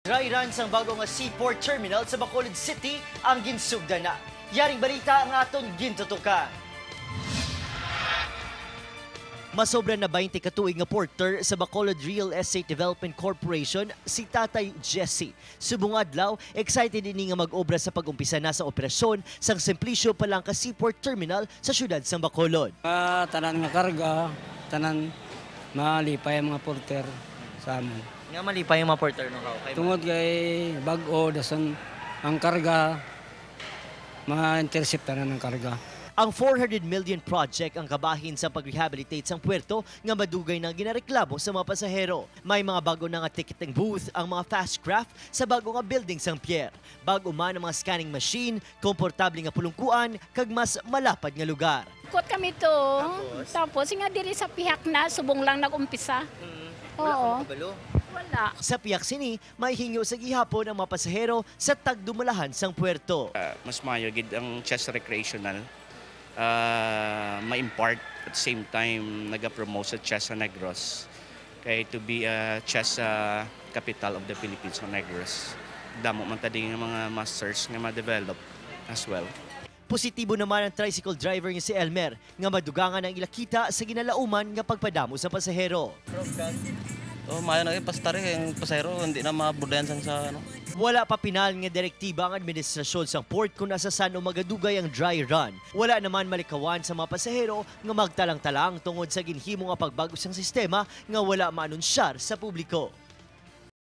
Dry run sang bago nga seaport terminal sa Bacolod City ang ginsugdan na. Yaring balita ang aton gintutukan. Masobra na 20 katuig nga porter sa Bacolod Real Estate Development Corporation si Tatay Jesse. Subong adlaw, excited ini nga mag-obra sa pag-umpisa na sa operasyon sang Simplicio Palanca Seaport Terminal sa syudad sang Bacolod. Ah, tanan nga karga, tanan malipay ang mga porter sa amon. Nga malipay ang mga porter no kay Tungod kay bag-o dason ang karga, ma-intercept tanan ang karga. Ang 400 million project ang kabahin sa pag-rehabilitate sang puerto nga madugay nang ginareklamo sa mga pasahero. May mga bago na nga ticketing booth ang mga fast craft sa bago nga building sang pier. Bago man ang mga scanning machine, komportable nga pulungkuan kag mas malapad nga lugar. Ikot kami to. Tapos nga diri sa pihak na, subong lang nag-umpisa. Oo. Wala. Sa piyak sini, may hingyo sa gihapon ang mga pasahero sa tagdumalahan sang puerto. Mas maayo gid ang chess recreational ma-impart, at the same time naga-promote sa chess sa Negros kay to be a chess capital of the Philippines sa Negros, damo man ta nga mga masters nga ma-develop as well. Positibo naman ang tricycle driver nga si Elmer nga madugangan ang ilakita sa ginalauman nga pagpadamo sa pasahero. Oh, maayo na kay pastari kay ang pasahero hindi na maburdayan sang sa ano. Wala pa pinal nga direktiba ang administrasyon sang port kung nasa saan o magadugay ang dry run. Wala naman malikawan sa mga pasahero nga magtalang-talang tungod sa ginhimo nga pagbago sang sistema nga wala maanunsyar sa publiko.